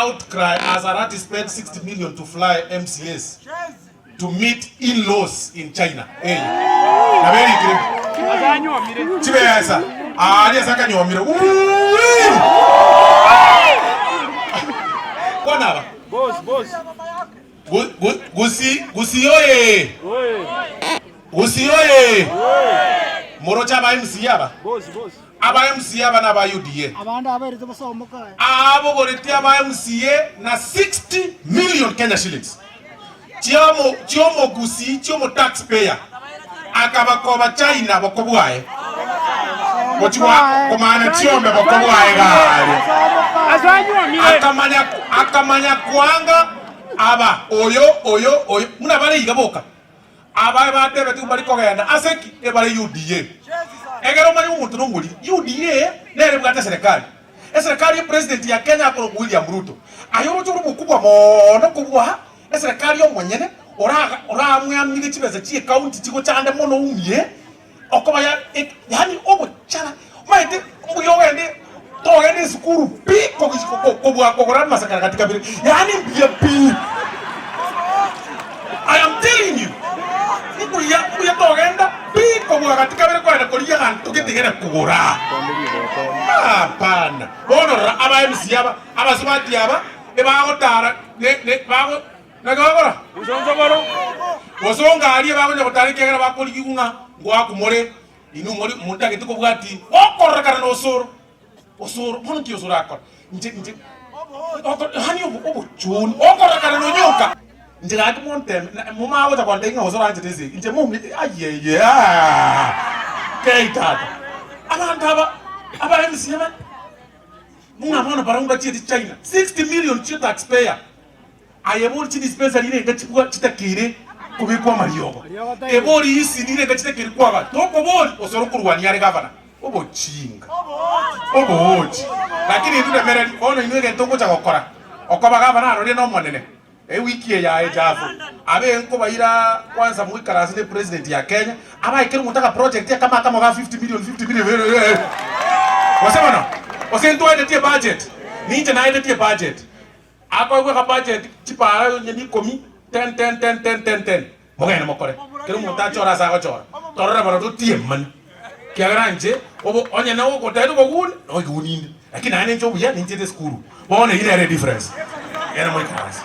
Outcry as Arati spent 60 million to fly MCAs to meet in-laws in China. Eye nabo erikire mbu chibesa aaria ase akanyomire. Wuuii! Kwana aba. Gu- gu- Gusii Gusii oye! Gusii oye! Moroche aba MCA aba? Aba MCA aba naba UDA. Abande abairete bosomoka aye. Aabogoretie aba MCA na 60 million Kenya shillings chiomo chiomogusii chiomo tax payer akabakoba China boko bwaye gochi gwa komana chiombe boko bwaye gaaria akamanya akamanya kwanga aba oyo oyo oyo buna bare iga boka Abaye batebetigwe mbari kogenda ase ki? Ebare UDA. Egere omanye omonto nomoriri. UDA nere ebwate eserekari. Eserekari ye president ya Kenya akorokwa William Ruto. Aye oroche ore omokubwa mono kobua eserekari omonyene ora oramweamire chibesa chie county chigochande mono oumie okoba ya yaani obochara omanyete mbuya ogende togenda esukuru pi kobua kogora amasakara gati kabere yaani mbuya pi I am telling you mbuya mbuya togenda pi kobua gati kabere kogenda korigia aganto gete gere kogora hapana bono rora aba MC aba abasubati aba ebagotara ne ne bago Naki bagokora? Gose onga aria bakonya gotara ekiagera bakorigigwa ng'a ngoaku more inwe more motagete kobwati gokororekana na osoro. Osoro, bono nki osoro akora? Inche inche oko yaani obo obochuni okororekana na onyonka. Inche gaki monteme na momanye gocha kontebia ng'a osoro anchete esegi, inche moumie ayeye aah kei tata. Abanto aba aba MC aba ng'a bono barabwo mbachiete China, 60 million chia taxpayer. Aye bori chidispensari nirenga chibwa chitakeire kobekwa amariogo? Ebori isi nirenga chitakeire kwaba? Tokobori osore okorwania are gavana. Obochinga. Oboochi. Lakini intwe ndemereri, bono inwe egento ngocha gokora, okoba gavana arorie nomonene, ewiki eye aye chafu, abe nkobaira kwanza moikaranse ne president ya Kenya, abae kera omonto aka project akamo akamo ga 50 million, 50 million, gose bono, gose ntwaetetie ebudget, ninche naetetie ebudget. Akoegwa ekabacheti chipaara onye nikomi, ten, ten, ten, ten, ten, ten. Mogende mokore. Kera omonto achore ase agochora. Torore bono totiemani. Kiagera inche, obo, onye nogoteba oboguni, noiguni inde. Lakini naende inche obuya ninchete esukuru. Bono eyio nere edifference. Genda moikaranse.